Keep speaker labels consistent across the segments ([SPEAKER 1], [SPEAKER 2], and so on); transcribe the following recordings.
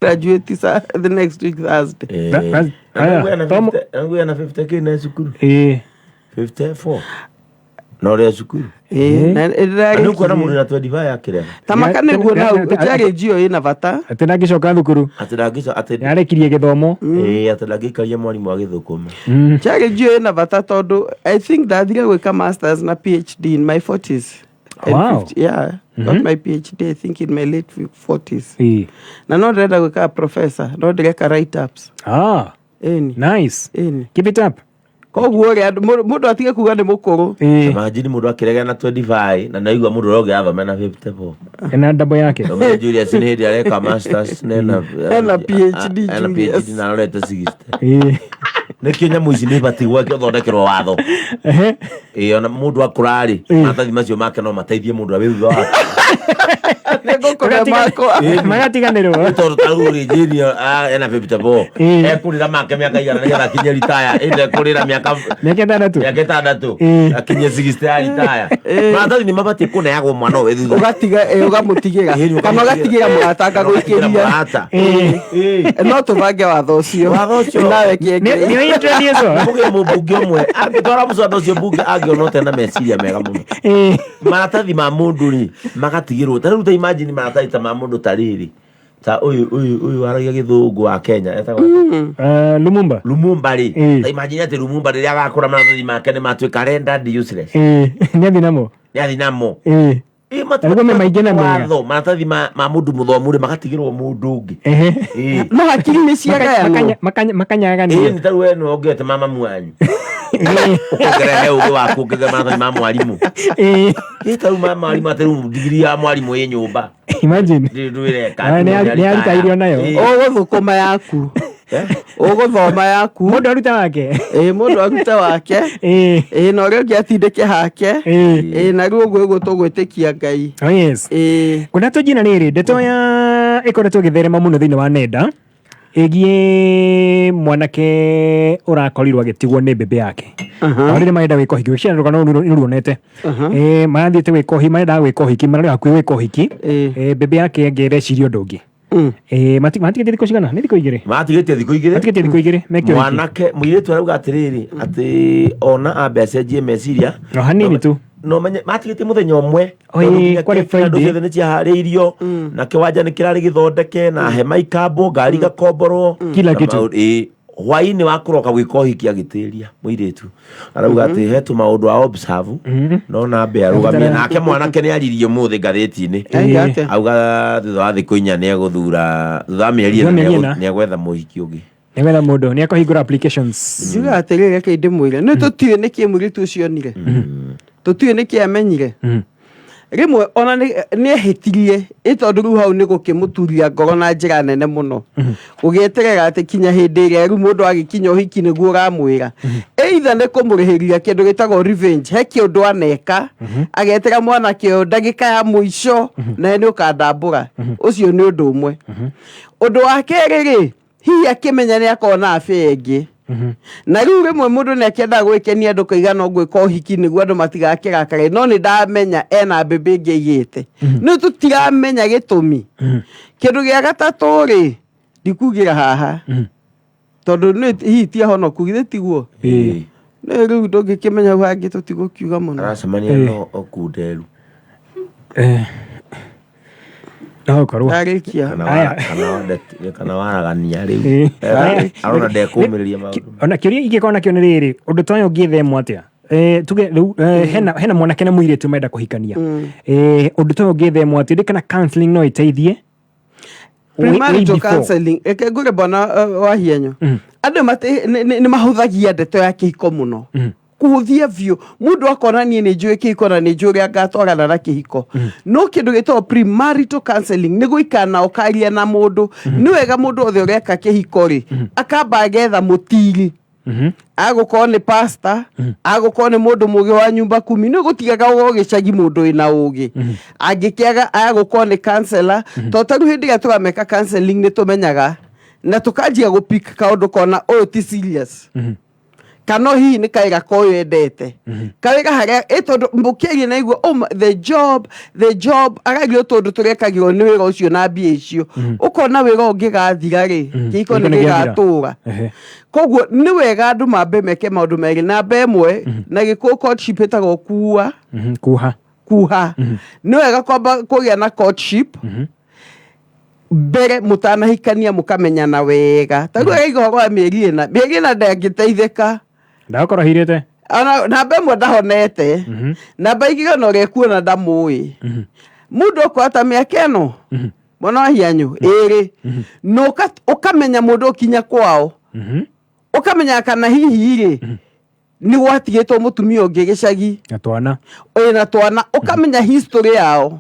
[SPEAKER 1] Graduate the next week Thursday.
[SPEAKER 2] Aya, Tom-
[SPEAKER 3] Anguya na 50K na cukuru. 54 na ũrĩa cukuru.
[SPEAKER 1] Na
[SPEAKER 3] Na nĩ ũkuona mũndũ na 25 akĩrega.
[SPEAKER 1] Ta maka nĩguo na challenge ĩyo ĩna bata.
[SPEAKER 2] Atĩ ndangĩcoka thukuru.
[SPEAKER 3] Atĩ ndangĩco atĩ
[SPEAKER 2] Nĩarĩkirie gĩthomo.
[SPEAKER 3] Ĩĩ, atĩ ndangĩikaria mwarimũ agĩthũkũma.
[SPEAKER 1] Challenge ĩyo ĩna bata tondũ I think ndathire gwĩka masters na PhD in my 40s. And 50, yeah, got my PhD I think in my late 40s. Na no ndĩrenda gwĩka professor, no ndĩreka write ups.
[SPEAKER 2] Ah,
[SPEAKER 1] Ĩni.
[SPEAKER 2] nice.
[SPEAKER 1] Ĩni.
[SPEAKER 2] Keep it up.
[SPEAKER 1] Koguo rĩ, mũndũ atige kuga nĩ mũkũrũ.
[SPEAKER 3] Imagine mũndũ akĩrega na 25 na naigua mũndũ ũrĩa ũngĩ athome na 54.
[SPEAKER 2] Ena double yake.
[SPEAKER 3] Ndũmenya Julius nĩ hĩndĩ areka masters nena
[SPEAKER 1] Ena PhD.
[SPEAKER 3] Ena
[SPEAKER 1] Julius.
[SPEAKER 3] PhD na arorete 60. Nĩkĩo nyamũ ici nĩ ibatiĩ gwake ũthondekerwo watho. Ĩĩ, ona mũndũ akũra rĩ, maratathi macio make no mateithie mũndũ ũrĩa wĩ thutha wake.
[SPEAKER 1] Nĩngũkũhe makwa.
[SPEAKER 2] Magatiganĩrwo.
[SPEAKER 3] Tondũ ta rĩu rĩ, Jane, ena 54. Ekũrĩra make mĩaka igana nĩgetha akinye retire. Ĩndĩ ekũrĩra mĩaka
[SPEAKER 2] Mĩaka 6.
[SPEAKER 3] Mĩaka 6. Akinye 60 ya retire. Maratathi nĩ mabatiĩ kũneagwo mwana ũyũ wĩ thutha.
[SPEAKER 1] Ũgatiga, ũgamũtigĩra.
[SPEAKER 3] Ĩĩ,
[SPEAKER 1] Kana ũgatigĩra mũrata
[SPEAKER 3] Ũgatigĩra
[SPEAKER 1] agagũikĩria.
[SPEAKER 3] mũrata.
[SPEAKER 1] No tũbange watho ũcio.
[SPEAKER 3] Watho ũcio.
[SPEAKER 1] Nawe kĩengei.
[SPEAKER 2] Nĩ ũintroduce.
[SPEAKER 3] Kũgĩa mũmbunge ũmwe angĩtwara mũcwanda ũcio mbunge angĩona ũte na meciria mega mũno. Maratathi ma mũndũ rĩ magatigĩrwo ta rĩu, ta imagine maratathi ta ma mũndũ ta rĩrĩ, ta ũyũ waragia Gĩthũngũ wa Kenya etagwo
[SPEAKER 2] Lumumba.
[SPEAKER 3] Lumumba rĩ. Ta imagine atĩ Lumumba rĩrĩa agakũra maratathi make nĩ matuĩka rendered useless.
[SPEAKER 2] Nĩ athi namo.
[SPEAKER 3] Nĩ athi namo. Ĩ,
[SPEAKER 2] Na nĩguo me maingĩ na mega.
[SPEAKER 3] Watho maratathi ma mũndũ mũthomu rĩ magatigĩrwo mũndũ ũngĩ.
[SPEAKER 1] No hakiri nĩ ciagayanwo.
[SPEAKER 2] Makanyaganio.
[SPEAKER 3] Nĩ tarĩu we nĩwe ũngĩete ma mamu wanyu ũkongerera he ũgĩ waku ũngĩge maratathi ma mwarimũ. Ĩ, tarĩu ma mwarimũ, atĩ rĩu ndigiri ya mwarimũ ĩ nyũmba.
[SPEAKER 2] Imagine.
[SPEAKER 3] Ndĩ ndwĩreka.
[SPEAKER 2] Ah, nĩ aritairio nayo.
[SPEAKER 1] Ũgũthũkũma yaku, ũgũthoma yaku.
[SPEAKER 2] Mũndũ aruta wake.
[SPEAKER 1] Ĩ, mũndũ arute wake. Ĩ, na ũrĩa ũngĩ atindĩke hake. Ĩ, na rĩu ũguo ũguo tũgwĩtĩkia Ngai.
[SPEAKER 2] Oh yes. Kũrĩa tũnjina rĩrĩ, ndeto ya ĩkoretwo ĩgĩtherema mũno thĩinĩ wa nenda ĩgiĩ mwanake ũrakorirwo agĩtigwo nĩ mbembe yake o rĩrĩ marenda gwĩka ũhiki. Gwĩciria rũgano rũu nĩ ruonete. Marathiĩte gwĩka ũhiki, marendaga gwĩka ũhiki, mararĩ hakuhĩ gwĩka ũhiki. Mbembe yake ĩngĩ ĩreciria ũndũ ũngĩ. Matigĩtie thikũ cigana? Nĩ thikũ 2?
[SPEAKER 3] Matigĩtie thikũ 2.
[SPEAKER 2] Matigĩtie thikũ 2 meke ũhiki.
[SPEAKER 3] Mwanake mũirĩtu arauga atĩrĩrĩ, atĩ ona ambe acenjie meciria.
[SPEAKER 2] No hanini tu.
[SPEAKER 3] No menye matigĩtie mũthenya ũmwe.
[SPEAKER 2] Oi,
[SPEAKER 3] Tondũ nginya
[SPEAKER 2] kwarĩ
[SPEAKER 3] keki na andũ
[SPEAKER 2] Friday.
[SPEAKER 3] ciothe nĩ ciaharĩirio na kĩwanja nĩ kĩrarĩ gĩthondeke na hema ikambwo, ngari igakomborwo.
[SPEAKER 2] Kila
[SPEAKER 3] Na
[SPEAKER 2] kitu.
[SPEAKER 3] Ĩĩ, hwainĩ wa kũroka gwĩka ũhiki agĩtĩria mũirĩtu arauga atĩ he tũmaũndũ a observe no na ambe arũgamie. Nake mwanake nĩ aririe ũmũthĩ ngathĩti-inĩ.
[SPEAKER 1] Aiga atĩa?
[SPEAKER 3] Auga thutha wa thikũ 4 nĩ egũthura, thutha wa mĩeri
[SPEAKER 2] Thutha wa
[SPEAKER 3] 4
[SPEAKER 2] mĩeri 4.
[SPEAKER 3] nĩ egwetha mũhiki ũngĩ.
[SPEAKER 2] Nĩgetha mũndũ nĩ akũhingũra applications.
[SPEAKER 1] Njuga atĩrĩrĩ, reke ndĩmwĩre, nĩ tũtiũĩ nĩkĩ mũirĩtu ũcio onire, tũtiũĩ nĩkĩ amenyire. Rĩmwe ona nĩ ehĩtirie, ĩ tondũ rĩu hau nĩ gũkĩmũturia ngoro na njĩra nene mũno gũgĩeterera atĩ kinya hĩndĩ ĩrĩa rĩu mũndũ agĩkinya ũhiki nĩguo ũramwĩra, either nĩ kũmũrĩhĩria kĩndũ gĩtagwo revenge, he kĩũndũ aneka agetera mwanake ũyũ ndagĩka ya mũico nawe nĩ ũkandambũra. Ũcio nĩ ũndũ ũmwe. Ũndũ wa kerĩ rĩ, hihi akĩmenya nĩ akorwo na affair ĩngĩ, na rĩu rĩmwe mũndũ nĩ akĩendaga gwĩkenia andũ kaiga no gwĩka ũhiki nĩguo andũ matigakĩrakare, no nĩ ndamenya ena mbĩmbĩ ĩngĩ aigĩte. Nĩ tũtiramenya gĩtũmi. Kĩndũ gĩa gatatũ rĩ, ndikugĩra haha tondũ nĩ hihi ti ahonoku, githĩ tiguo? Nĩ rĩu ndũngĩkĩmenya hau hangĩ, tũtigũkiuga mũno.
[SPEAKER 3] Aracemania no okunderu.
[SPEAKER 2] No ũkorwo.
[SPEAKER 1] Ndarĩkia.
[SPEAKER 3] Kana
[SPEAKER 2] Aya.
[SPEAKER 3] kana waragania rĩu. Arona ndekũmĩrĩria maũndũ.
[SPEAKER 2] Ona kĩũria ingĩkorwo nakĩo nĩ rĩrĩ, ũndũ ta ũyũ ũngĩthemwo atĩa? Tuge rĩu hena mwanake na mũirĩtu marenda kũhikania. Ũndũ ta ũyũ ũngĩthemwo atĩa? Ndĩ kana counseling no ĩteithie? Way
[SPEAKER 1] Premarital
[SPEAKER 2] before.
[SPEAKER 1] counseling, reke ngũre bwana Wahienyo, andũ nĩ mahũthagia ndeto ya kĩhiko mũno, kũhũthia biũ. Mũndũ akona niĩ nĩ njũĩ kĩhiko na nĩ njũĩ ũrĩa ngatwarana na kĩhiko. No kĩndũ gĩtagwo premarital counseling nĩ gũikara na ũkaria na mũndũ. Nĩ wega mũndũ othe ũreka kĩhiko rĩ, akamba agetha mũtiri, agũkorwo nĩ pastor, agũkorwo nĩ mũndũ mũgĩ wa nyumba kumi, nĩ gũtigaga o gĩcagi mũndũ wĩna ũgĩ, angĩkĩaga agũkorwo nĩ counselor. Tondũ ta rĩu hĩndĩ ĩrĩa tũrameka counseling nĩ tũmenyaga na tũkanjia gũpick kaũndũ kona ũyũ ti serious. Kana hihi nĩ kawĩra koyũ endete kawĩra harĩa ĩ tondũ mũkĩaria na igua, oh, the job, the job aragia tũndũ tũrekagĩrwo nĩ wĩra ũcio na mbia icio, ũkona wĩra ũngĩgathira rĩ, kĩhiko
[SPEAKER 2] Kĩhiko
[SPEAKER 1] nĩ
[SPEAKER 2] nĩ gĩathira.
[SPEAKER 1] gĩgatũra. Koguo nĩ wega andũ mambe meke maũndũ merĩ. Namba ĩmwe, na gĩkũyũ courtship ĩtagwo kuua.
[SPEAKER 2] Kuha.
[SPEAKER 1] Kuha. Nĩ wega kwamba kũgĩa na courtship mbere mũtanahikania, mũkamenyana wega. Ta rĩu araiga ũhoro wa mĩeri 4, mĩeri 4 ndangĩteithĩka.
[SPEAKER 2] Ndagakorwo hirĩte.
[SPEAKER 1] Ona namba ĩmwe ndahonete, namba 2 ona ũrĩa ekuona ndamũĩ. Mũndũ ũkoya ta mĩaka ĩno mwana wa hianyũ 2 na ũkamenya mũndũ ũkinya kwao, ũkamenya kana hihi rĩ nĩ gwatigĩtwo mũtumia ũngĩ gĩcagi.
[SPEAKER 2] Na twana.
[SPEAKER 1] Ĩna twana, ũkamenya history yao.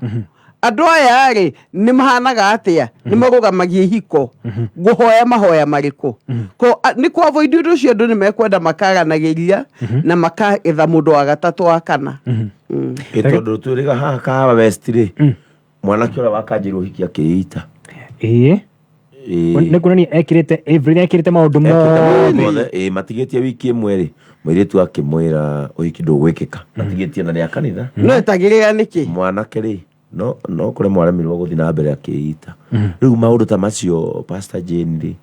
[SPEAKER 1] Andũ aya rĩ nĩ mahanaga atĩa, nĩ marũgamagia ihiko, ngũhoya mahoya marĩkũ? Ko nĩ kwa avoid ũndũ ũcio, andũ nĩ mekwenda makaranagĩria na makagetha mũndũ wa gatatũ, wa kana.
[SPEAKER 3] Ĩ tondũ twĩrĩga haha Kahawa West rĩ, mwanake ũrĩa wakanjĩrwo ũhiki akĩita.
[SPEAKER 2] Nĩ kuonania ekĩrĩte everything, ekĩrĩte maũndũ
[SPEAKER 3] Ekĩte maũndũ
[SPEAKER 2] mothe.
[SPEAKER 3] Mothe. Ĩ matigĩtie wiki ĩmwe rĩ, mũirĩtu akĩmwĩra ũhiki ndũgwĩkĩka. Matigĩtie na nĩ a kanitha.
[SPEAKER 1] No etagĩrĩra nĩkĩ?
[SPEAKER 3] Mwanake rĩ no kũremwo aremirwo gũthiĩ na mbere, akĩita. Rĩu maũndũ ta macio, Pastor Jane rĩ,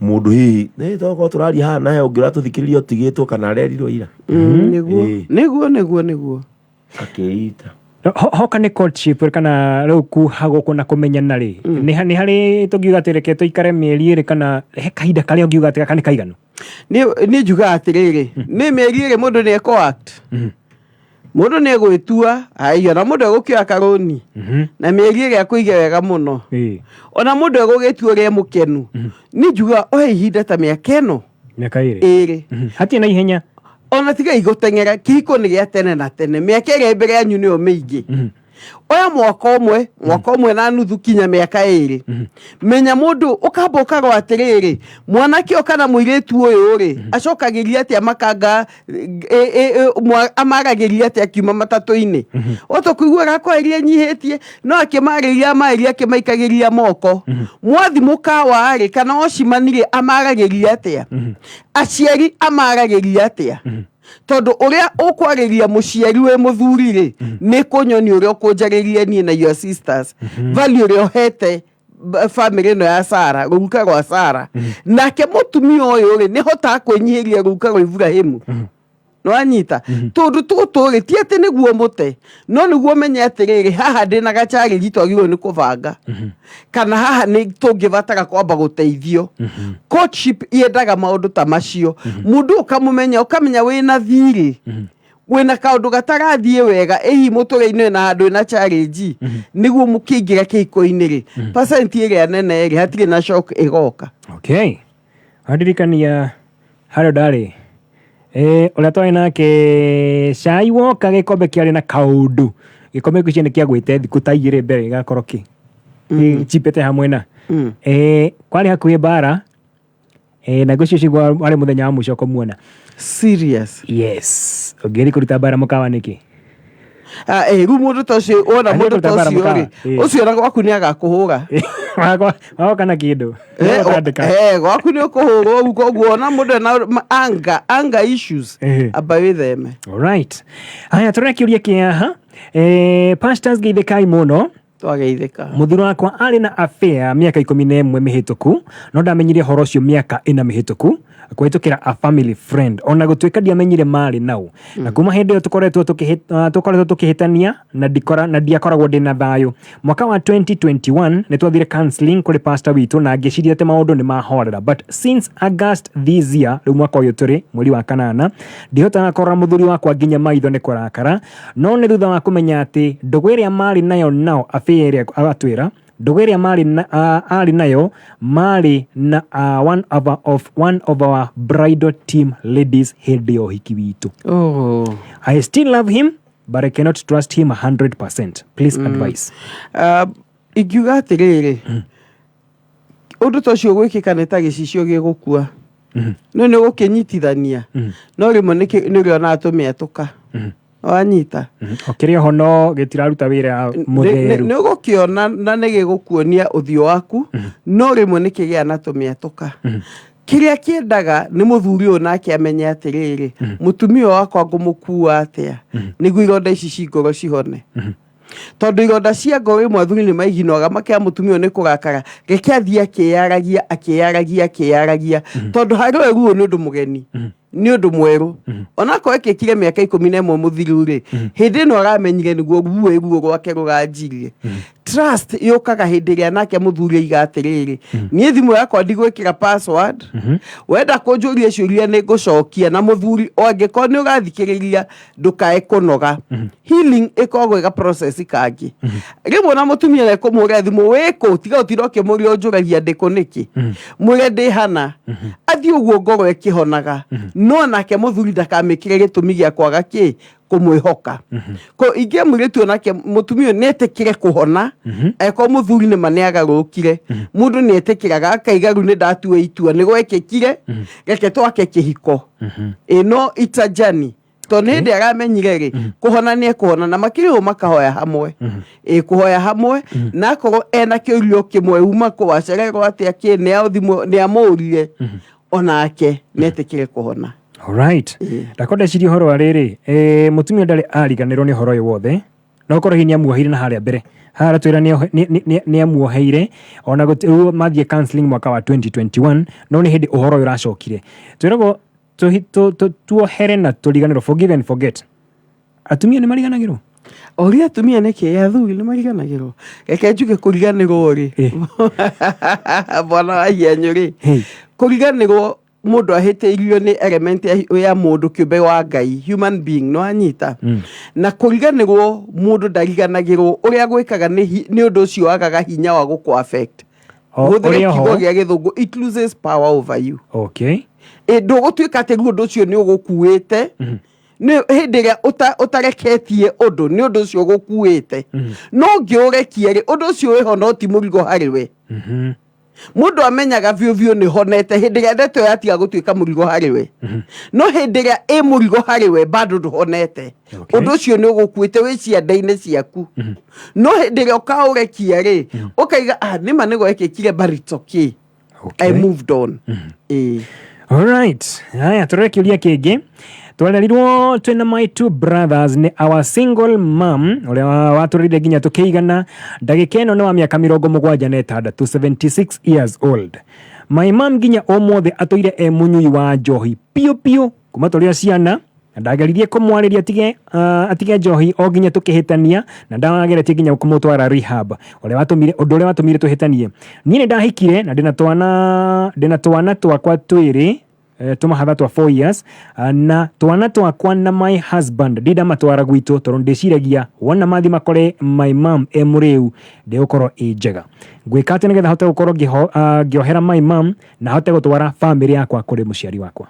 [SPEAKER 3] mũndũ hihi nĩ tokorwo tũraria haha nawe ũngĩ ũratũthikĩrĩria ũtigĩtwo kana arerirwo ira.
[SPEAKER 1] Nĩguo. Nĩguo.
[SPEAKER 3] Akĩita.
[SPEAKER 2] Hoka nĩ courtship kana rĩu kuha gũkũ na kũmenyana rĩ, nĩ harĩ tũngiuga atĩ reke tũikare mĩeri 2 kana he kahinda karĩa ũngiuga atĩ gaka nĩ kaiganu?
[SPEAKER 1] Niĩ njugaga atĩrĩrĩ, nĩ mĩeri 2 mũndũ nĩ eko act, mũndũ nĩ egwĩtua aiyo na mũndũ egũkĩoya karũni na mĩeri 2 akũige wega mũno. Ona mũndũ egũgĩtua ũrĩa e mũkenu, niĩ njugaga ohe ihinda ta mĩaka ĩno.
[SPEAKER 2] Mĩaka 2.
[SPEAKER 1] 2.
[SPEAKER 2] Hatirĩ na ihenya.
[SPEAKER 1] Ona tigai gũteng'era, kĩhiko nĩ gĩa tene na tene. Mĩaka ĩrĩa ĩ mbere yanyu nĩyo mĩingĩ. Oya mwaka ũmwe, mwaka ũmwe na nuthu kinya mĩaka 2. Menya mũndũ, ũkamba ũkarora atĩrĩrĩ, mwanake ũyũ kana mũirĩtu ũyũ rĩ, acokagĩria atĩa makanga, amaragĩria atĩa akiuma matatũ-inĩ? O tũkũigua arakwarĩria enyihĩtie, no akĩmarĩria amarĩria akĩmaikagĩria moko. Mwathi mũkawa rĩ, kana ocimani rĩ, amaragĩria atĩa? Aciari amaragĩria atĩa? Tondũ ũrĩa ũkwarĩria mũciari wĩ mũthuri rĩ, nĩ kũnyonia ũrĩa ũkũnjarĩria niĩ na your sisters, value ũrĩa ũhete family ĩno ya Sara, rũruka rwa Sara. Nake mũtumia ũyũ rĩ, nĩ hotaga kwĩnyihĩria rũruka rwa Iburahĩmu. Nĩwanyita? Tũndũ tũtũ rĩ, ti atĩ nĩguo mũte, no nĩguo ũmenye atĩrĩrĩ, haha ndĩna gacharĩnji twagĩrĩirwo nĩ kũbanga, kana haha nĩ tũngĩbatara kwamba gũteithio. Courtship yendaga maũndũ ta macio. Mũndũ ũkamũmenya, ũkamenya wĩna thirĩ, wĩna kaũndũ gatarathiĩ wega, ĩhi mũtũrĩre-inĩ wĩna handũ wĩna challenge, nĩguo mũkĩingĩra kĩhiko-inĩ rĩ, percent ĩrĩa nene rĩ, hatirĩ na shock ĩgoka.
[SPEAKER 2] Okay, wandirikania harĩa ndarĩ, ũrĩa twarĩ nake cai woka gĩkombe kĩarĩ na kaũndũ, gĩkombe kĩu nĩ kĩagwĩte thikũ ta 2 mbere gĩgakorwo kĩ chimbĩte hamwe na kwarĩ hakuhĩ mbara, na ngwĩciria ũcio warĩ mũthenya wa mũico kũmuona.
[SPEAKER 1] Serious?
[SPEAKER 2] Yes, ũngĩthiĩ kũruta mbara mũkawa nĩkĩ?
[SPEAKER 1] Ah, rĩu mũndũ ta ũcio wona
[SPEAKER 2] Athiĩ
[SPEAKER 1] mũndũ
[SPEAKER 2] kũruta
[SPEAKER 1] ta
[SPEAKER 2] mbara
[SPEAKER 1] ũcio
[SPEAKER 2] mũkawa.
[SPEAKER 1] rĩ, ũcio ona gwaku nĩ agakũhũra.
[SPEAKER 2] Wagoka na kĩndũ Ũgandĩka.
[SPEAKER 1] Gwaku nĩ ũkũhũrwo ũguo. Koguo ona mũndũ ena anger issues, amba wĩtheme.
[SPEAKER 2] Alright. Haya, tũrona kĩũria kĩa haha. Pastors, geithĩkai mũno.
[SPEAKER 1] Twageithĩka.
[SPEAKER 2] Mũthuri wakwa arĩ na affair mĩaka 11 mĩhĩtũku, no ndamenyire ũhoro ũcio mĩaka 4 mĩhĩtũku kũhĩtũkĩra a family friend, ona gũtuĩka ndiamenyire marĩ nau. Na kuma hĩndĩ ĩyo tũkoretwo tũkĩhĩtania na ndiakoragwo ndĩna thayũ. Mwaka wa 2021 nĩ twathire counseling kũrĩ pastor witũ na ngĩciria atĩ maũndũ nĩ mahorera, but since August this year, rĩu mwaka ũyũ tũrĩ mweri wa kanana, ndihotaga kũrora mũthuri wakwa nginya maitho nĩ kũrakara. No nĩ thutha wa kũmenya atĩ ndũgũ ĩrĩa marĩ nayo nao, affair ĩrĩa agatwĩra ndũgũ ĩrĩa marĩ na, arĩ nayo marĩ na one of our bridal team ladies hĩndĩ ya ũhiki witũ. I still love him but I cannot trust him 100%. Please advise.
[SPEAKER 1] Ingiuga atĩrĩrĩ, ũndũ ta ũcio gwĩkĩka nĩ ta gĩcicio gĩgũkua, no nĩ ũgũkĩnyitithania, no rĩmwe nĩ ũrĩonaga tũmĩatũka. Wanyita?
[SPEAKER 2] Okĩrĩ oho no gĩtiraruta wĩra mũtheru.
[SPEAKER 1] Nĩ ũgũkĩona na nĩ gĩgũkuonia ũthiũ waku, no rĩmwe nĩ kĩgĩa na tũmĩatũka. Kĩrĩa kĩendaga nĩ mũthuri ũyũ nake amenye atĩrĩrĩ, mũtumia ũyũ wakwa ngũmũkua atĩa nĩguo ironda ici ci ngoro cihone. Tondũ ironda cia ngoro imwe athuri nĩ maiginoaga makera mũtumia ũyũ nĩ kũrakara, reke athiĩ akĩyaragia akĩyaragia akĩyaragia, tondũ harĩ we ruo nĩ ũndũ mũgeni, nĩ ũndũ mwerũ. Onakorwo ekĩkire mĩaka 11 mũthiru rĩ, hĩndĩ ĩno aramenyire nĩguo ruo ruo rwake rũranjirie. Trust yũkaga hĩndĩ ĩrĩa nake mũthuri aiga atĩrĩrĩ, niĩ thimũ yakwa ndigwĩkĩra password, wenda kũnjũria ciũria nĩ ngũcokia, na mũthuri o angĩkorwo nĩ ũrathikĩrĩria ndũkae kũnoga. Healing ĩkoragwo ĩga process kangĩ. Rĩmwe na mũtumia nĩ ekũmũhũrĩra thimũ, wĩkũ, tiga ũtinda ũkĩmũria ũnjũragia ndĩkũ nĩkĩ, mwĩre ndĩ hana, athiĩ ũguo ngoro ĩkĩhonaga. No nake mũthuri ndakamĩkĩre gĩtũmi gĩa kwaga kĩ kũmwĩhoka. Ko ingĩ mũirĩtu onake mũtumia ũyũ nĩetĩkĩre kũhona, angĩkorwo mũthuri nĩma nĩagarũrũkire, mũndũ nĩetĩkĩraga akaiga rĩu nĩndatua itua, nĩ gwekĩkire, reke twake kĩhiko. Ĩno it's a journey. Tondũ nĩ hĩndĩ aramenyire rĩ, kũhona nĩ ekũhona, na makĩria ũguo makahoya hamwe. Kũhoya hamwe, na akorwo ena kĩũria kĩmwe, uma kũ, wacererwo atĩa, kĩ, nĩ thimũ nĩ amũrie, onake nĩetĩkĩre kũhona.
[SPEAKER 2] Alright. Ndakwa ndeciria ũhoro wa rĩrĩ, mũtumia ndarĩ ariganĩrwo nĩ ũhoro ũyũ wothe, no korwo hihi nĩamuoheire na harĩa mbere haha aratwĩra nĩamuoheire ona rĩu mathiĩ counseling mwaka wa 2021, no nĩ hĩndĩ ũhoro ũyũ ũracokire. Twĩragwo tuohere na tũriganĩrwo, forgive and forget. Atumia nĩ mariganagĩrwo?
[SPEAKER 1] Oria atumia nĩkĩ, athuri nĩ mariganagĩrwo? Reke njuge kũriganĩrwo rĩ, bwana wa hianyũ rĩ, kũriganĩrwo mũndũ ahĩtĩirio nĩ element ya mũndũ kĩũmbe wa Ngai, human being, no anyita. Na kũriganĩrwo mũndũ ndariganagĩrwo, ũrĩa gwĩkaga nĩ ũndũ ũcio wagaga hinya wa gũkũ affect. Hũthĩre
[SPEAKER 2] ũrĩa
[SPEAKER 1] kiugo
[SPEAKER 2] ho.
[SPEAKER 1] gĩa gĩthũngũ, it loses power over you. Ndũgũtuĩka atĩ rĩu ũndũ ũcio nĩ ũgũkuĩte, nĩ hĩndĩ ĩrĩa ũtareketie ũndũ, nĩ ũndũ ũcio ũgũkuĩte. No ũngĩũrekia rĩ, ũndũ ũcio wĩho no ti mũrigo harĩ we. Mũndũ amenyaga biũ biũ nĩ honete hĩndĩ ĩrĩa ndeto ĩyo yatiga gũtuĩka mũrigo harĩ we. No hĩndĩ ĩrĩa ĩ mũrigo harĩ we, bado ndũhonete. Ũndũ ũcio nĩ ũgũkuĩte wĩ ciande-inĩ ciaku. No hĩndĩ ĩrĩa ũkaũrekia rĩ, ũkaiga, nĩma nĩ gwekĩkire, but it's okay. I moved on.
[SPEAKER 2] Alright. Haya, tũrore kĩũria kĩngĩ. Twarerirwo twĩna my two brothers nĩ our single mom ũrĩa watũrerire nginya tũkĩigana. Ndagĩka ĩno nĩ wa mĩaka 76, 76 years old. My mom nginya ũmũthĩ atũire e mũnyui wa njohi piũ piũ kuma tũrĩ o ciana, na ndageririe kũmwarĩria atige njohi o nginya tũkĩhĩtania, na ndageretie nginya kũmũtwara rehab, ũndũ ũrĩa watũmire tũhĩtanie. Niĩ nĩ ndahikire na ndĩna twana twakwa twĩrĩ, tũmahatha twa 4 years, na twana twakwa na my husband ndindamatwara gwitũ tondũ ndĩciragia wona mathi makore my mom e mũrĩu ndĩgũkorwo ĩ njega. Ngwĩka atĩa nĩgetha hote gũkorwo ngĩohera my mom na hote gũtwara famĩlĩ yakwa kũrĩ mũciari wakwa?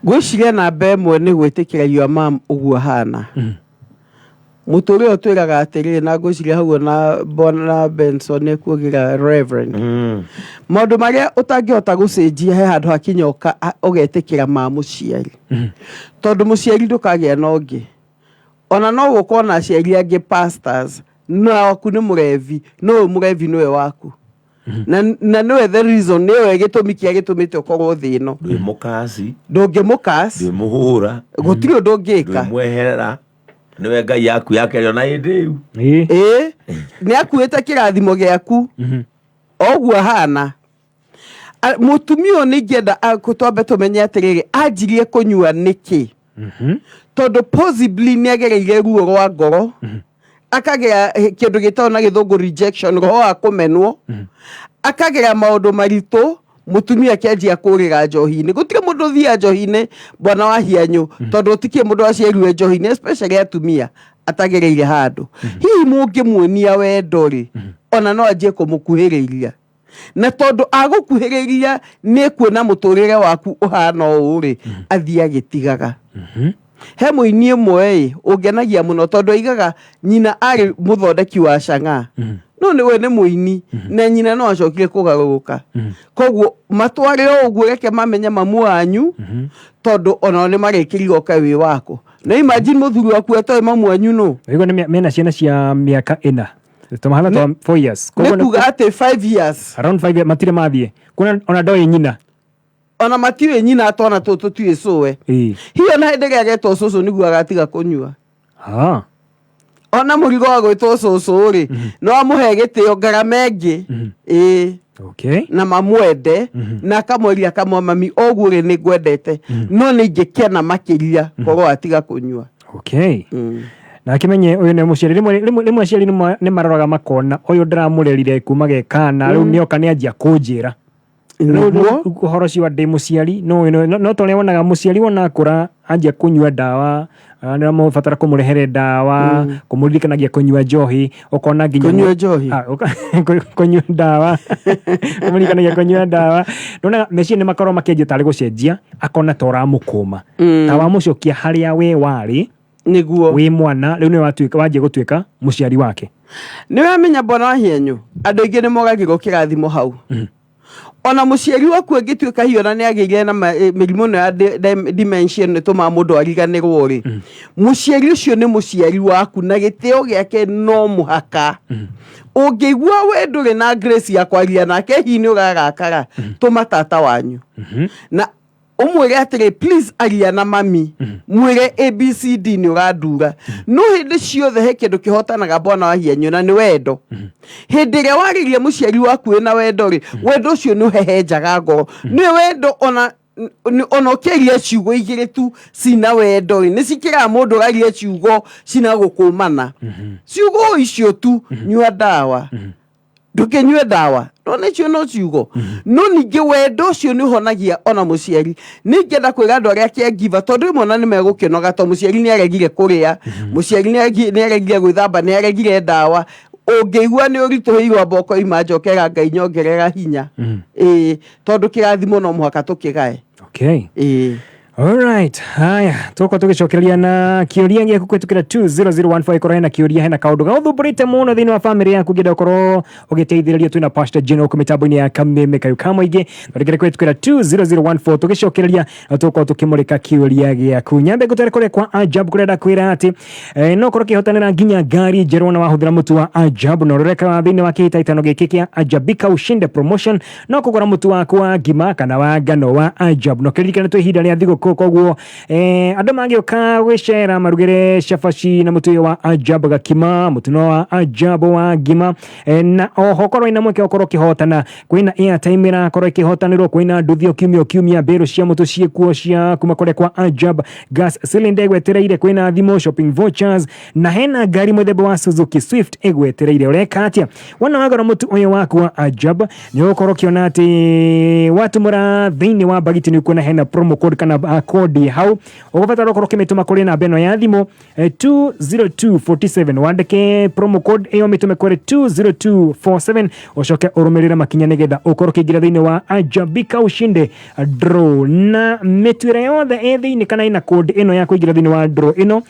[SPEAKER 1] Ngwĩciria namba ĩmwe nĩ gwĩtĩkĩra your mom ũguo ahana. Mũtũrĩre ũtwĩraga atĩrĩrĩ, na ngwĩciria hau ona Bwana Benson nĩekuugĩra reverend. Maũndũ marĩa ũtangĩhota gũcenjia he handũ hakinya ũgetĩkĩra ma mũciari. Tondũ mũciari ndũkagĩa na ũngĩ. Ona no gũkorwo na aciari angĩ pastors, no waku nĩ mũrevi, no ũyũ mũrevi nĩwe waku. Na nĩwe the reason, nĩwe gĩtũmi kĩrĩa gĩtũmĩte ũkorwo thĩ ĩno.
[SPEAKER 3] Ndwĩ mũkaci.
[SPEAKER 1] Ndũngĩmũkaci.
[SPEAKER 3] Ndwĩ mũhũra.
[SPEAKER 1] Gũtirĩ ũndũ ũngĩka.
[SPEAKER 3] Ndwĩ mweherera. Nĩwe Ngai yaku yakerio na hĩndĩ ĩyo.
[SPEAKER 1] Nĩ akuĩte kĩrathimo gĩaku. Oguo ahana. Mũtumia ũyũ nĩ ingĩenda twambe tũmenye atĩrĩrĩ, anjirie kũnyua nĩkĩ? Tondũ possibly nĩ agereire ruo rwa ngoro, akagĩa kĩndũ gĩtagwo na gĩthũngũ rejection, roho wa kũmenwo, akagera maũndũ maritũ, mũtumia akĩanjia kũrĩra njohi-inĩ. Gũtirĩ mũndũ ũthiaga njohi-inĩ bwana wa hianyũ, tondũ gũtikĩrĩ mũndũ waciarirwe njohi-inĩ, especially atumia atagereire handũ. Hihi mũngĩmuonia wendo rĩ, ona no anjie kũmũkuhĩrĩria. Na tondũ agũkuhĩrĩria nĩ kuona mũtũrĩre waku ũhana ũũ rĩ, athiĩ agĩtigaga. He mũini ũmwe ĩ, ũngenagia mũno tondũ aigaga nyina arĩ mũthondeki wa cang'aa. No nĩwe nĩ mũini, na nyina no acokire kũgarũrũka. Koguo matware o ũguo, reke mamenye mamu wanyu, tondũ onao nĩ marĩkĩrire ũka wĩ wako. Na imagine mũthuri waku atoĩ mamu wanyu nũ.
[SPEAKER 2] Ũguo nĩ mena ciana cia mĩaka 4. Tũmahatha twa 4 years.
[SPEAKER 1] Nĩ
[SPEAKER 2] Koguo nĩ
[SPEAKER 1] kuga atĩ 5 years.
[SPEAKER 2] Around 5 years matirĩ mathiĩ. Kuna ona ndoĩ nyina.
[SPEAKER 1] Ona matiũĩ nyina, twana tũtũ tũtiũĩ cũwe. Hiyo na hĩndĩ ĩrĩa agetwo cũcũ nĩguo agatiga kũnyua. Ona mũrigo wa gwĩtwo cũcũ rĩ, no amũhe gĩtĩo ngarama ĩngĩ, ĩĩ. Na mamwende na akamweria akamwa, "Mami, ũguo rĩ, nĩ ngwendete, no nĩ ingĩkena makĩria korwo atiga kũnyua."
[SPEAKER 2] Na akĩmenye ũyũ nĩ mũciari. Rĩmwe aciari nĩ maroraga makona ũyũ ndĩramũrerire kuma ge kana, rĩu nĩoka nĩanjia kũnjĩra. Rĩu ũhoro ũcio wa ndĩ mũciari no ta ũrĩa wonaga mũciari wona akũra anjia kũnyua ndawa, nĩũramũbatara kũmũrehere ndawa, kũmũririkanagia kũnyua njohi, ũkona nginya
[SPEAKER 1] Kũnyua njohi?
[SPEAKER 2] Ah, kũnyua ndawa, kũmũririkanagia kũnyua ndawa. Nĩwonaga meciria nĩ makorwo makĩanjia tarĩ gũcenjia, akona ta ũramũkũma, ta wamũcokia harĩa we warĩ wĩ mwana, rĩu nĩ watuĩka wanjia gũtuĩka mũciari wake.
[SPEAKER 1] Nĩ wamenya, bwana wa Hienyu, andũ aingĩ nĩ mogagĩrwo kĩrathimo hau. Ona mũciari waku angĩtuĩka hiyo na nĩ agĩire na mĩrimũ ĩno ya dementia ĩno ĩtũmaga mũndũ ariganĩrwo rĩ, mũciari ũcio nĩ mũciari waku na gĩtĩo gĩake no mũhaka. Ũngĩigua we ndũrĩ na grace ya kwaria nake, hihi nĩ ũrarakara, tũma tata wanyu na ũmwĩre atĩrĩ, "Please aria na mami, mwĩre ABCD nĩ ũrandura." No hĩndĩ ciothe he kĩndũ kĩhotanaga, bwana wa Hienyu, na nĩ wendo. Hĩndĩ ĩrĩa warĩria mũciari waku wĩna wendo rĩ, wendo ũcio nĩ ũhehenjaga ngoro. Nĩ wendo ona ũkĩaria ciugo igĩrĩ tu cina wendo rĩ, nĩ cikĩraga mũndũ ũraria ciugo cina gũkũmana, ciugo icio tu, "Nyua ndawa," "Ndũkĩnyue ndawa," no nĩ icio no ciugo. No ningĩ wendo ũcio nĩ ũhonagia ona mũciari. Nĩ ingĩenda kwĩra andũ arĩa caregiver, tondũ rĩmwe ona nĩ megũkĩnoga, tondũ mũciari nĩ aregire kũrĩa, mũciari nĩ aregire gwĩthamba, nĩ aregire ndawa. Ũngĩigua nĩ ũritũhĩirwo, amba ũkoima, "Njokera Ngai, nyongerera hinya." Ĩĩ, tondũ kĩrathimo no mũhaka tũkĩgae. Ĩĩ.
[SPEAKER 2] Alright, haya tũkorwo tũgĩcokereria na kĩũria gĩaku kũhĩtũkĩra 20014. Ĩkorwo hena kĩũria, hena kaũndũ gagũthumbũrĩte mũno thĩinĩ wa bamĩrĩ yaku, ũngĩenda gũkorwo ũgĩteithĩrĩrio, twĩna Pastor Jane gũkũ mĩtambo-inĩ ya Kameme Kayũ ka Mũingĩ. Thondekere kũhĩtũkĩra 20014, tũgĩcokereria na tũgũkorwo tũkĩmũrĩka kĩũria gĩaku. Nyambe ngũtware kũrĩa kwa Ajab, kũrĩa ndakwĩra atĩ no ũkorwo ũkĩhotanĩra nginya ngari njerũ na wahũthĩra mũtu wa Ajab na ũroreka thĩinĩ wa kĩhĩtahĩtano gĩkĩ kĩa Ajabika Ushinde Promotion, no kũgũra mũtu waku wa ngima kana wa ngano wa Ajab. No kĩririkane twĩ ihinda rĩa thigũkũ, koguo andũ mangĩũka gwĩcera marugĩre cabaci na mũtu ũyũ wa Ajab, gakima mũtu no wa Ajab wa ngima. Na oho korwo ina mweke ũkorwo ũkĩhotana, kwĩna airtime ĩrakorwo ĩkĩhotanĩrwo, kwĩna nduthi o kiumia o kiumia, mbĩrũ cia mũtu ciĩkuo cia kuma kũrĩa kwa Ajab, gas cylinder ĩgwetereire, kwĩna thimũ, shopping vouchers, na hena ngari mũthemba wa Suzuki Swift ĩgwetereire. Ũreka atĩa? Wona wagũra mũtu ũyũ waku wa Ajab, nĩ ũgũkorwo ũkĩona atĩ watumũra thĩinĩ wa bagiti nĩ ũkuona hena promo code kana kodi hau. Ũgũbatara ũkorwo ũkĩmĩtũma kũrĩ namba ĩno ya thimũ, 20247. Wandĩke promo code ĩyo, mĩtũme kũrĩ 20247, ũcoke ũrũmĩrĩre makinya nĩgetha ũkorwo ũkĩingĩra thĩinĩ wa Ajabika Ushinde draw. Na mĩtuĩre yothe ĩ thĩinĩ kana ĩna code ĩno ya kũingĩra thĩinĩ wa draw ĩno,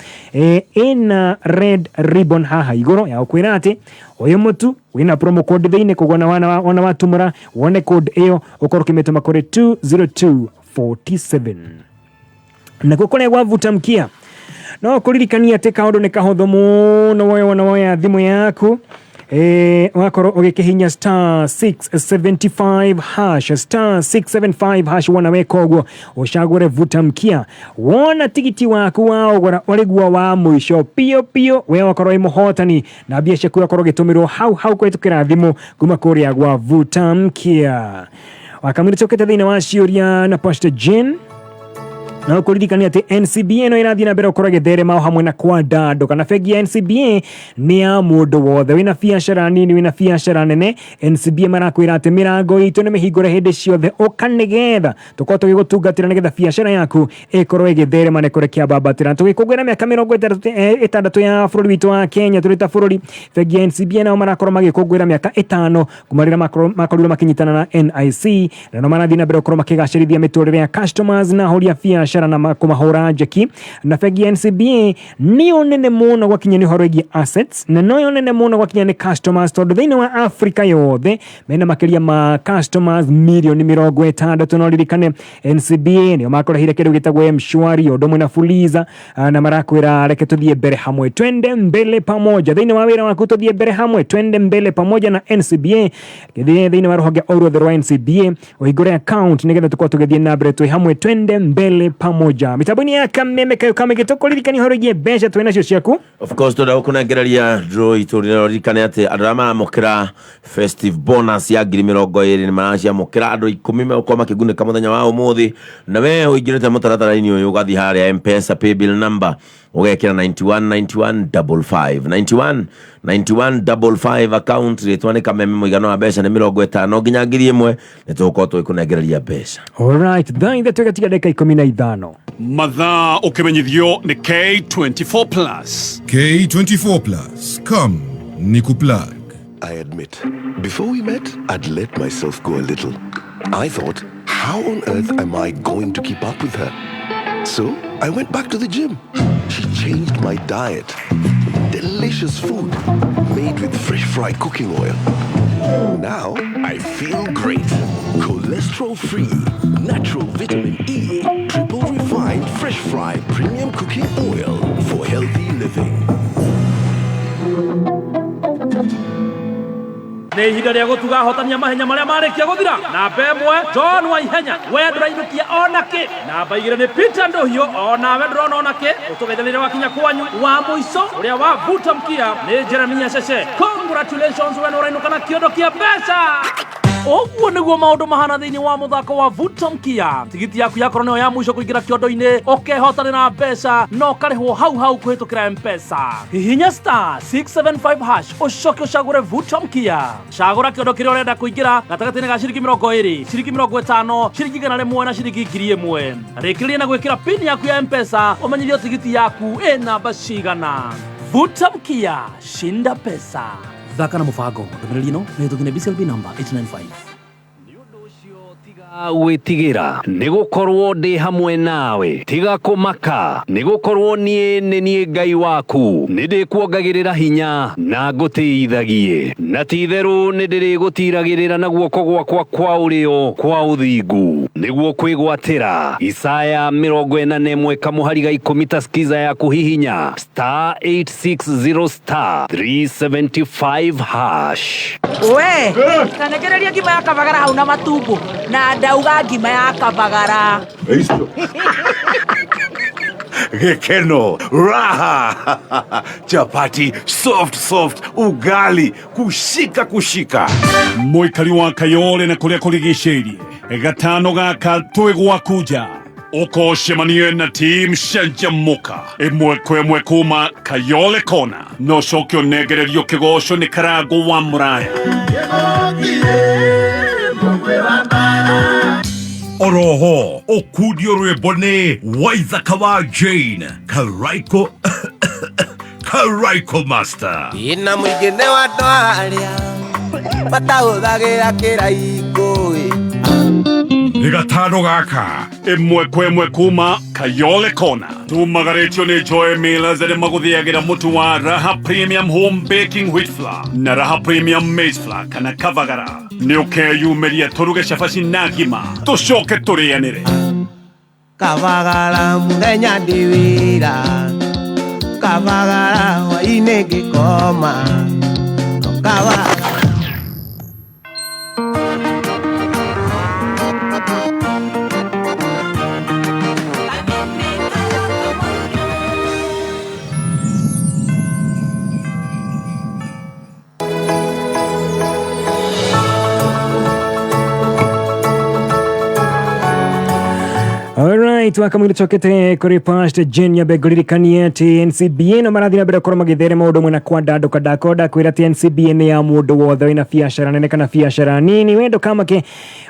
[SPEAKER 2] ĩna red ribbon haha igũrũ ya gũkwĩra atĩ ũyũ mũtu wĩna promo code thĩinĩ. Koguo ona watumũra wone code ĩyo, ũkorwo ũkĩmĩtũma kũrĩ 20247. Nakuo kũrĩa gwavuta mkia, no kũririkania atĩ kaũndũ nĩ kahũthũ mũno. Woya wona woya thimũ yaku, ũgakorwo ũgĩkĩhinya *675#, *675#. Wona weka ũguo, ũcagũre vuta mkia. Wona tigiti waku wa ũgũra ũrĩguo wa mũico piũ piũ, we ũgakorwo wĩ mũhotani na mbia ciaku ũgakorwo ũgĩtũmĩrwo hau hau kũhĩtũkĩra thimũ kuma kũrĩa gwa vuta mkia. Wakamiri tũkĩte thĩinĩ wa ciũria na Pastor Jane, na ũkũririkania atĩ NCBA no ĩrathiĩ na mbere gũkorwo ĩgĩtherema o hamwe na Kwandando, kana bengi ya NCBA nĩ ya mũndũ wothe wĩna biacara nini, wĩna biacara nene. NCBA marakwĩra atĩ mĩrango itũ nĩ mĩhingũre hĩndĩ ciothe, ũka nĩgetha tũkorwo tũgĩgũtungatĩra, nĩgetha biacara yaku ĩkorwo ĩgĩtherema na ĩkorwo ĩkĩambambatĩra. Tũgĩkũngũĩra mĩaka 66 ya bũrũri witũ wa Kenya tũrĩ ta bũrũri, bengi ya NCBA nao marakorwo magĩkũngũĩra mĩaka 5 kuma rĩrĩa makorirwo makĩnyitana na NIC, na no marathiĩ na mbere gũkorwo makĩgacĩrithia mĩtũrĩre ya customers na ahũri a biacara. biacara na kũmahũra njeki. Na bengi ya NCBA nĩyo nene mũno gwakinya nĩ ũhoro wĩgiĩ assets, na noyo nene mũno gwakinya nĩ customers, tondũ thĩinĩ wa Africa yothe mena makĩria ma customers mirioni 60. No ririkane NCBA nĩo makũrehire kĩndũ gĩtagwo M-Shwari ũndũ ũmwe na Fuliza, na marakwĩra reke tũthiĩ mbere hamwe, twende mbele pamoja. Thĩinĩ wa wĩra waku tũthiĩ mbere hamwe, twende mbele pamoja na NCBA. Gĩthiĩ thĩinĩ wa rũhonge o ruothe rwa NCBA ũhingũre account nĩgetha tũkorwo tũgĩthiĩ na mbere twĩ hamwe, twende mbele pamoja. Mĩtambo-inĩ ya Kameme kayo kamĩgĩ tũkũririkania ũhoro wĩgiĩ mbeca twĩ nacio ciaku.
[SPEAKER 3] Of course, twenda gũkũnengereria draw itũ. Ririkane atĩ andũ arĩa maramũkĩra festive bonus ya 20,000 nĩ maraciamũkĩra. Andũ 10 megũkorwo makĩgunĩka mũthenya wa ũmũthĩ, na we ũingĩrĩte mũtaratara-inĩ ũyũ, ũgathiĩ harĩa M-Pesa paybill number, ũgekĩra 91 91 55, 91 91 55, account rĩtwa nĩ Kameme, mũigana wa mbeca nĩ 50 nginya 1,000. Nĩ tũgũkorwo tũgĩkũnengereria mbeca.
[SPEAKER 2] Alright, thaa 3 gatiga ndagĩka 15.
[SPEAKER 4] Mathaa ũkĩmenyithio nĩ K24 Plus.
[SPEAKER 5] K24 Plus. Come, Nikuplug.
[SPEAKER 6] I admit, before we met, I'd let myself go a little. I thought, how on earth am I going to keep up with her? So I went back to the gym. She changed my diet. Delicious food made with fresh fry cooking oil. Now I feel great. Cholesterol free, natural vitamin E, triple refined fresh fry premium cooking oil for healthy living.
[SPEAKER 7] Nĩ ihinda rĩa gũtuga ahotania mahenya marĩa marĩkia gũthira. Namba 1, John Waihenya, we ndũrainũkia ona kĩ. Namba 2 nĩ Peter Ndũhiũ, onawe ndũrona ona kĩ. Ũtũgeithanĩre wakinya kwanyu. Wa mũico ũrĩa wabuta mkia nĩ Jeremia Cece. Congratulations, we nĩ ũrainũka na kĩondo kĩa mbeca. Ũguo nĩguo maũndũ mahana thĩinĩ wa mũthako wa vuta mkia. Tigiti yaku yakorwo nĩyo ya mũico kũingĩra kĩondo-inĩ, ũkehotanĩra mbeca na ũkarĩhwo hau hau kũhĩtũkĩra M-Pesa. Hihinya *675# ũcoke ũcagũre vuta mkia. Cagũra kĩondo kĩrĩa ũrenda kũingĩra gatagatĩ-inĩ ga ciringi 20, ciringi 50, ciringi 100 na ciringi 1,000. Rĩkĩrĩria na gwĩkĩra pin yaku ya M-Pesa, ũmenyithio tigiti yaku ĩ namba cigana. Vuta mkia, shinda pesa. Thaka na mũbango. Ndũmĩrĩri ĩno nĩ hĩtũkie nĩ BCLB number 895.
[SPEAKER 8] Gwĩtigĩra, nĩ gũkorwo ndĩ hamwe nawe. Tiga kũmaka, nĩ gũkorwo niĩ nĩ niĩ Ngai waku. Nĩ ndĩkuongagĩrĩra hinya na ngũtĩithagie, na ti-itherũ nĩ ndĩrĩgũtiragĩrĩra na guoko gwakwa kwa ũrĩo kwa ũthingu nĩguo kwĩgwatĩra. Isaya 41 kamũhari ga 10. Ta skiza ya kũhihinya *860*375#.
[SPEAKER 9] We tanekereria ngima ya kabagara hau na matumbo, na ndauga ngima ya kabagara.
[SPEAKER 10] Gikeno, raha, chapati soft soft, ugali kushika kushika.
[SPEAKER 4] Mũikari wa Kayole na kũrĩa kũrigicĩirie, gatano gaka twĩ gwaku nja, ũkocemanie na team Canjamuka ĩmwe kwa ĩmwe kuma Kayole Kona, na ũcoke ũnengererio kĩgoco nĩ Karango wa Mũraya.
[SPEAKER 10] Oroho ũkundio rwĩmbo nĩ Waithaka wa Jane Karaiko, Karaiko Master.
[SPEAKER 1] Ina mũingĩ nĩ wa andũ arĩa matahũthagĩra kĩraikũ.
[SPEAKER 10] Nĩ gatano gaka
[SPEAKER 4] 1 kwa 1 kuma Kayole Kona. Tumagarĩtio nĩ Joy Millers, arĩa magũthĩagĩra mũtu wa Raha Premium Home Baking Wheat Flour na Raha Premium Maize Flour kana Kavagara. Nĩ ũkeyumĩria tũruge cabaci na ngima tũcoke tũrĩanĩre.
[SPEAKER 1] Kabagara mũthenya ndĩ wĩra, kabagara hwainĩ ngĩkoma, kabagara.
[SPEAKER 2] Alright, wakamwira cokete kuri Pastor Jane Nyabe. Ngũririkanie atĩ NCBA no marathiĩ na mbere gũkorwo magĩtherema ũndũ ũmwe na kwandandũka. Ndakonda kwĩra atĩ NCBA nĩ ya mũndũ wothe wĩna biacara nene kana biacara nini. We ndũkamake,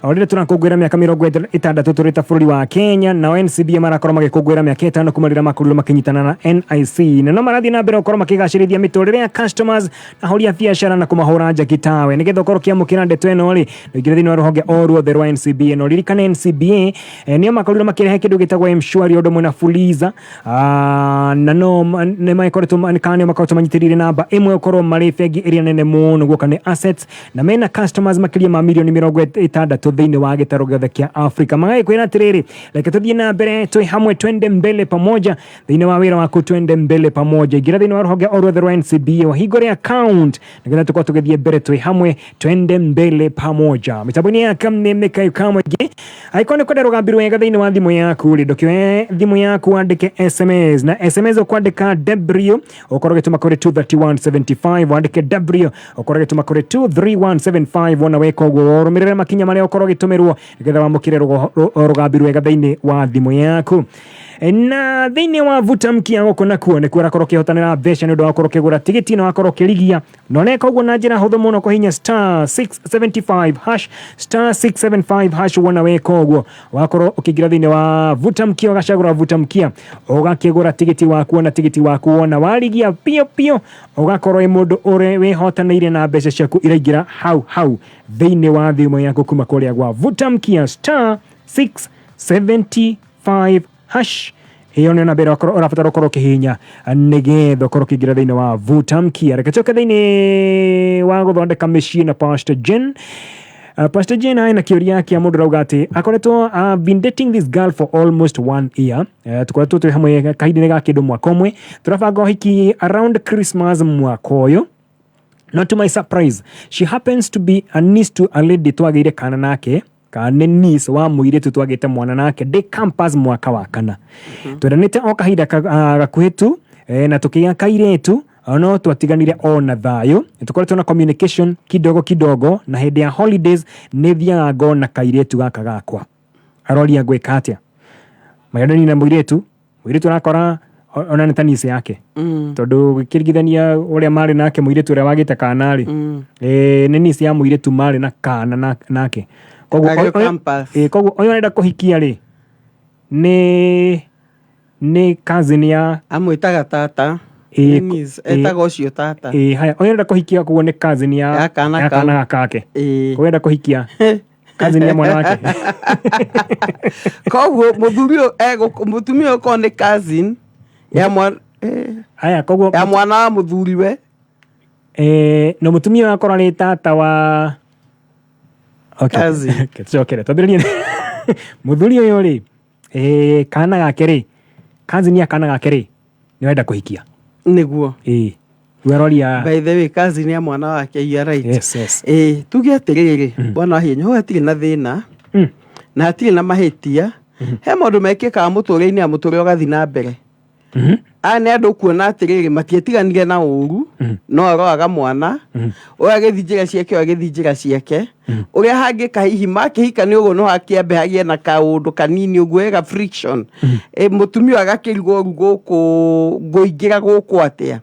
[SPEAKER 2] o rĩrĩa tũrakũngũĩra mĩaka 60 tũrĩ ta bũrũri wa Kenya, nao NCBA marakorwo magĩkũngũĩra mĩaka 5 kuma rĩrĩa makorirwo makĩnyitana na NIC, na no marathiĩ na mbere gũkorwo makĩgacĩrithia mĩtũrĩre ya customers na ahũri a biacara na kũmahũra njaki tawe. Nĩgetha ũkorwo ũkĩamũkĩra ndeto ĩno rĩ, ũingĩre thĩinĩ wa rũhonge o ruothe rwa NCBA. No ririkane NCBA nĩo makorirwo makĩrehe kĩndũ gĩtagwo Mshwari o ũndũ ũmwe na Fuliza. Na no nĩ makoretwo kana nĩo makoretwo manyitĩrĩire namba ĩmwe gũkorwo marĩ bengi ĩrĩa nene mũno guoka nĩ assets, na mena customers makĩria ma mirioni 60 thĩinĩ wa gĩtarũ gĩothe kĩa Africa. Magagĩkwĩra atĩrĩrĩ, reke tũthiĩ na mbere twĩ hamwe, twende mbele pamoja thĩinĩ wa wĩra waku, twende mbele pamoja. Ingĩra thĩinĩ wa rũhonge o ruothe rwa NCBA ũhingũre account nĩgetha tũkorwo tũgĩthiĩ mbere twĩ hamwe, twende mbele pamoja. Mĩtambo-inĩ ya kameme kamwe angĩkorwo nĩ kwenda rũgambi rwega thĩinĩ wa thimũ yaku rĩ, ndũkĩoe thimũ yaku wandĩke SMS, na SMS ũkwandĩka W ũkorwo ũgĩtũma kũrĩ 23175, wandĩke W ũkorwo ũgĩtũma kũrĩ 23175. Wona weka ũguo, ũrũmĩrĩre makinya marĩa ũkorwo ũgĩtũmĩrwo nĩgetha wamũkĩre rũgambi rwega thĩinĩ wa thimũ yaku. Na thĩinĩ wa vuta mkia gũkũ nakuo nĩkuo ũrakorwo ũkĩhotanĩra mbeca nĩ ũndũ wa gũkorwo ũkĩgũra tigiti na wakorwo ũkĩrigia, na ũreka ũguo na njĩra hũthũ mũno kũhihinya star 675 hash, star 675 hash. Wona weka ũguo, wakorwo ũkĩingĩra thĩinĩ wa vuta mkia, ũgacagũra vuta mkia, ũgakĩgũra tigiti waku. Wona tigiti waku, wona warigia pio pio, ũgakorwo wĩ mũndũ ũrĩa wĩhotanĩire na mbeca ciaku iraingĩra hau hau thĩinĩ wa thimũ yaku kuma kũrĩa gwa vuta mkia, star 675 hash. Ĩyo nĩyo namba ĩrĩa ũrabatara ũkorwo ũkĩhihinya nĩgetha ũkorwo ũkĩingĩra thĩinĩ wa vuta mkia. Reke tũke thĩinĩ wa gũthondeka mĩciĩ na Pastor Jen. Pastor Jane aĩ na kĩũria kĩa mũndũ ũrauga atĩ akoretwo, been dating this girl for almost one year. Tũkoretwo twĩ hamwe kahinda-inĩ ga kĩndũ mwaka ũmwe, tũrabanga ũhiki around Christmas mwaka ũyũ. Not to my surprise, she happens to be a niece to a lady twagĩire kana nake, kana nĩ niece wa mũirĩtu twagĩte mwana nake ndĩ campus mwaka wa kana. Twendanĩte o kahinda gakuhĩ tu na tũkĩgĩa kairĩtu, no twatiganire o na thayũ. Nĩtũkoretwo na communication kidogo kidogo, na hĩndĩ ya holidays nĩ thiaga ngona kairĩtu gaka gakwa. Aroria ngwĩka atĩa? Magendani na mũirĩtu, mũirĩtu arakora ona nĩ ta niece yake, tondũ gĩkĩringithania ũrĩa marĩ nake mũirĩtu ũrĩa wagĩte kana rĩ, nĩ niece ya mũirĩtu marĩ na kana nake. Koguo
[SPEAKER 1] Arĩ o campus.
[SPEAKER 2] Koguo ũyũ arenda kũhikia rĩ, nĩ cousin ya
[SPEAKER 1] Amwĩtaga tata. Niece, etaga ũcio tata.
[SPEAKER 2] Haya, ũyũ arenda kũhikia koguo nĩ cousin ya
[SPEAKER 1] Ya kana
[SPEAKER 2] ya
[SPEAKER 1] kau.
[SPEAKER 2] kana gake.
[SPEAKER 1] Koguo
[SPEAKER 2] arenda kũhikia cousin ya mwana wake.
[SPEAKER 1] Koguo mũthuri ũyũ mũtumia ũyũ korwo nĩ cousin ya mwana
[SPEAKER 2] Haya, koguo
[SPEAKER 1] ya mwana wa mũthuriwe.
[SPEAKER 2] Na mũtumia ũyũ akorwo arĩ tata wa, okay.
[SPEAKER 1] Cousin.
[SPEAKER 2] Okay, tucokere twambĩrĩrie mũthuri ũyũ rĩ, kana gake rĩ, cousin ya kana gake rĩ, nĩ arenda kũhikia.
[SPEAKER 1] Nĩguo.
[SPEAKER 2] Rĩu aroria.
[SPEAKER 1] By the way, cousin ya mwana wake, you are right.
[SPEAKER 2] Yes.
[SPEAKER 1] Tuge atĩrĩrĩ, bwana wa hinya, hau hatirĩ na thĩna na hatirĩ na mahĩtia. He maũndũ mekĩkaga mũtũrĩre-inĩ ya mũtũrĩre ũgathiĩ na mbere. Aya nĩ andũ kuona atĩrĩrĩ, matietiganire na ũru, no aroaga mwana ũyũ agĩthiĩ njĩra ciake, ũyũ agĩthiĩ njĩra ciake. Ũrĩa hangĩka hihi makĩhika nĩ ũguo, no hakĩambe hagĩe na kaũndũ kanini ũguo ega friction. Mũtumia ũyũ agakĩrigwo rĩu gũkũ ngũingĩra gũkũ atĩa.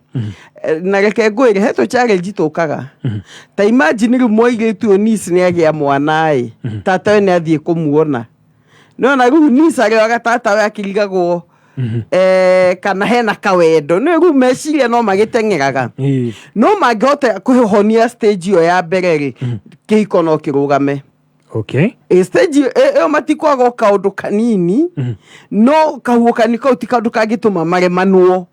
[SPEAKER 1] Na reke ngwĩre, he tũ challenge tũkaga. Ta imagine rĩu mũirĩtu ũyũ niece nĩ agĩa mwana ĩ, tata we nĩ athiĩ kũmuona, nĩwona rĩu niece arĩoaga tata we akĩrigagwo kana hena kawendo. Nĩ rĩu meciria no magĩteng'eraga, no mangĩhota kũhonia stage ĩyo ya mbere rĩ, kĩhiko no kĩrũgame. Stage ĩyo matikwaga o kaũndũ kanini, no kahuũkani kau ti kaũndũ kangĩtũma maremanwo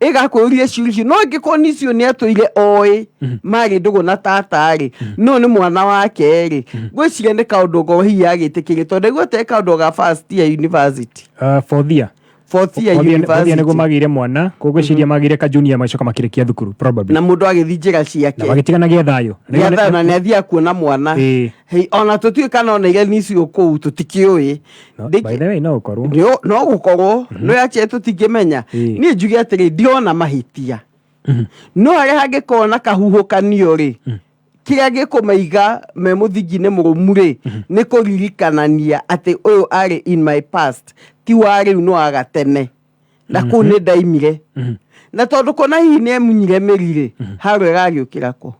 [SPEAKER 1] ĩgakwĩũria ciũria icio. No angĩkorwo nĩ icio nĩ atũire oĩ marĩ ndũgũ na tata rĩ, no nĩ mwana wake rĩ, ngwĩciria nĩ kaũndũ ngoro hihi agĩtĩkĩrie, tondũ ndaigua te kaũndũ ga first year university.
[SPEAKER 2] Fourth year.
[SPEAKER 1] Fourth year
[SPEAKER 2] Fourth year nĩguo
[SPEAKER 1] university.
[SPEAKER 2] magĩire mwana, koguo ngwĩciria magĩire ka junior macoka makĩrĩkia thukuru probably.
[SPEAKER 1] Na mũndũ agĩthiĩ njĩra ciake.
[SPEAKER 2] Na magĩtiganagia thayũ.
[SPEAKER 1] Gĩa thayũ na nĩ athiaga kuona mwana. Hei, ona tũtiũĩ kana ona iria nicio kũu tũtikĩũĩ.
[SPEAKER 2] No, by the way, no ũkorwo.
[SPEAKER 1] No gũkorwo no yache tũtingĩmenya. Niĩ njuge atĩrĩ, ndiona mahĩtia, no harĩa hangĩkorwo na kahuhũkanio rĩ, kĩrĩa gĩkũmaiga me mũthingi-inĩ mũrũmu rĩ, nĩ kũririkanania atĩ ũyũ arĩ in my past, ti wa rĩu, no agatene na kũu nĩ ndaimire. Na tondũ kũna hihi nĩ emunyire mĩri rĩ, haro ĩgagĩũkĩra kũ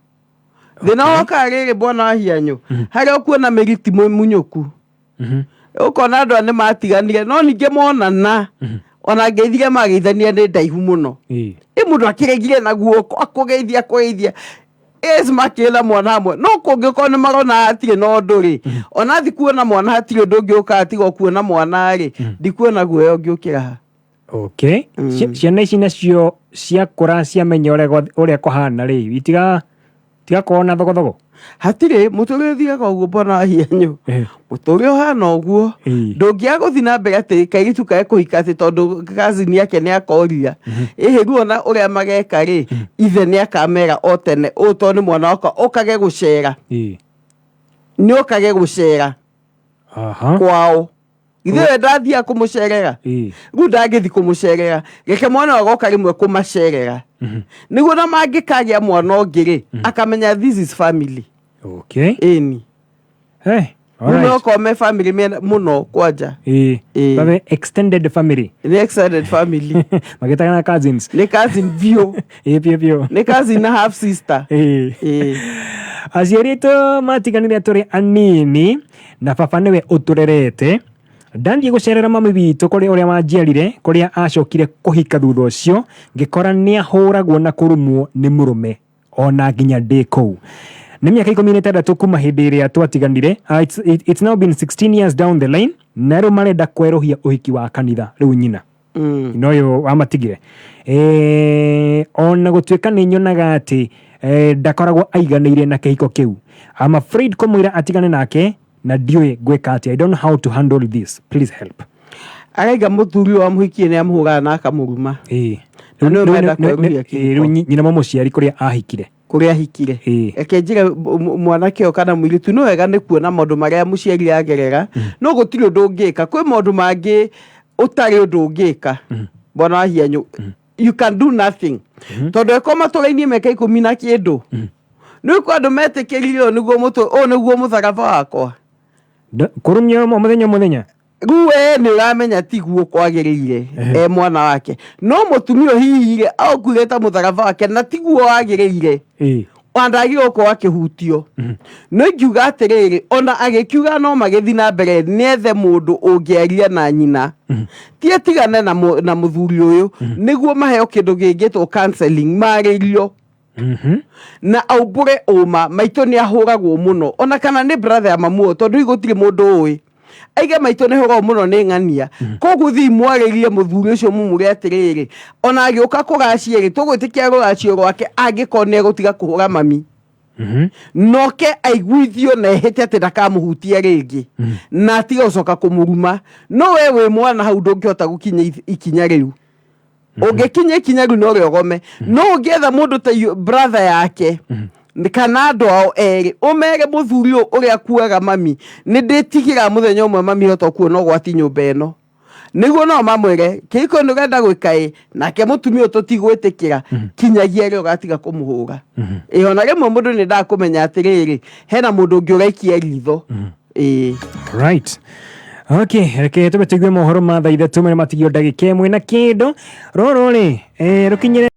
[SPEAKER 1] thĩna wokaga rĩrĩ, bwana wa hianyũ, harĩa ũkuona mĩri ti mũmunyũku, ũkona andũ aya nĩ matiganire, no ningĩ monana ona ngeithire mageithania nĩ ndaihu mũno. Ĩ mũndũ akĩregire na guoko akũgeithia akũgeithia. Yes, makĩna mwana hamwe no kũngĩkorwo nĩ marona hatirĩ na ũndũ rĩ, ona thi kuona mwana hatirĩ ũndũ ũngĩ ũkaga tiga o kuona mwana rĩ, ndikuona guoya ũngĩũkĩra ha.
[SPEAKER 2] Okay. Ciana ici nacio ciakũra ciamenya ũrĩa kũhana rĩ, itigakorwo na thogothogo.
[SPEAKER 1] Hatirĩ mũtũrĩre ũthiaga ũguo, mbona wahianyũ mũtũrĩre ũhana ũguo. Ndũngĩaga gũthiĩ na mbere atĩ kairĩtu kae kũhika atĩ tondũ cousin yake nĩ akoria ĩhĩ ruona ũrĩa mageka rĩ, ithe nĩ akamera o tene ũũ tondũ nĩ mwana wakwa ũkage gũcera, nĩ ũkage gũcera kwao. Ithe we ndathiaga kũmũcerera, rĩu ndangĩthi kũmũcerera, reke mwana ũyũ agoka rĩmwe kũmacerera nĩguo na mangĩkagĩa mwana ũngĩ rĩ, akamenya this is family. Ĩni.
[SPEAKER 2] Hey, all
[SPEAKER 1] rĩu
[SPEAKER 2] right.
[SPEAKER 1] no korwo me family mena mũno kwanja.
[SPEAKER 2] Babe, extended family.
[SPEAKER 1] Nĩ extended family.
[SPEAKER 2] Magĩtagana na cousins.
[SPEAKER 1] Nĩ cousin biũ.
[SPEAKER 2] Ĩĩ, biũ biũ.
[SPEAKER 1] Nĩ cousin na half sister.
[SPEAKER 2] Aciari aitũ matiganire tũrĩ anini na baba nĩwe ũtũrerete. Ndathiĩ gũcerera mami witũ kũrĩ ũrĩa wanjiarire, kũrĩa acokire kũhika thutha ũcio, ngĩkora nĩahũragwo na kũrumwo nĩ mũrũme ona nginya ndĩ kũu. Nĩ mĩaka 16 kuma hĩndĩ ĩrĩa twatiganire. It's now been 16 years down the line, na rĩu marenda kwerũhia ũhiki wa kanitha rĩu nyina nyina ũyũ wamatigire. Ona gũtuĩka nĩ nyonaga atĩ ndakoragwo aiganĩire na kĩhiko kĩu. I'm afraid kũmwĩra atigane nake na ndiũĩ ngwĩka atĩa. I don't know how to handle this. Please help.
[SPEAKER 1] Araiga mũthuri wa mũhikie nĩ amũhũraga na akamũruma. Na nĩwe marenda kwerũhia kĩhiko.
[SPEAKER 2] Rĩu nyina mũmũciari kũrĩa ahikire.
[SPEAKER 1] Kũrĩa ahikire. Reke njĩre mwanake ũyũ kana mũirĩtu, nĩ wega nĩ kuona maũndũ marĩa mũciari agerera, no gũtirĩ ũndũ ũngĩka. Kwĩ maũndũ mangĩ ũtarĩ ũndũ ũngĩka, bwana wa hianyũ. You can do nothing tondũ eko matũra-inĩ mĩaka 10 na kĩndũ nĩ kwĩ andũ metĩkĩrire ũyũ nĩguo mũtũ ũyũ nĩguo mũtharaba wakwa.
[SPEAKER 2] Kũrumia o mũthenya o mũthenya.
[SPEAKER 1] Rĩu we nĩ ũramenya tiguo kwagĩrĩire e mwana wake, no mũtumia ũyũ hihi rĩ aũkuire ta mũtharaba wake na tiguo wagĩrĩire, ona ndagĩrĩirwo gũkorwo akĩhutio. No ingiuga atĩrĩrĩ, ona agĩkiuga no magĩthiĩ na mbere, nĩethe mũndũ ũngĩaria na nyina, ti atigane na mũthuri ũyũ, nĩguo maheo kĩndũ gĩngĩtwo counseling, marĩrio na aumbũre ũma maitũ nĩ ahũragwo mũno, ona kana nĩ brother ya mamu ũyũ, tondũ hihi gũtirĩ mũndũ ũĩ aige maitũ nĩ hũragwo mũno nĩ ng'ania. Koguo thiĩ mwarĩrie mũthuri ũcio, mumũre atĩrĩrĩ, ona agĩũka kũracia rĩ, tũgwĩtĩkia rũracio rwake angĩkorwo nĩ egũtiga kũhũra mami, noke aiguithio na ehĩte atĩ ndakamũhutia rĩngĩ na atige gũcoka kũmũruma. No we wĩ mwana hau ndũngĩhota gũkinya ikinya rĩu. Ũngĩkinya ikinya rĩu no rĩogome, no ũngĩetha mũndũ ta brother yake kana andũ ao erĩ, ũmere mũthuri ũyũ ũrĩa akuaga mami, nĩ ndĩtigĩra mũthenya ũmwe mami hota kuona ũgwati nyũmba ĩno, nĩguo no mamwĩre kĩhiko nĩ ũrenda gwĩka ĩ nake mũtumia ũyũ tũtigwĩtĩkĩra kinyagia rĩ ũgatiga kũmũhũra. Ĩ ona rĩmwe mũndũ nĩ endaga kũmenya atĩrĩrĩ, hena mũndũ ũngĩ ũraikia ritho. Ĩ.
[SPEAKER 2] Right. Okay, reke tũbe tũigue mohoro ma thaa 3 marĩa matigio ndagĩka 1 na kĩndũ. Rũrũ rĩ, rũkinyĩre.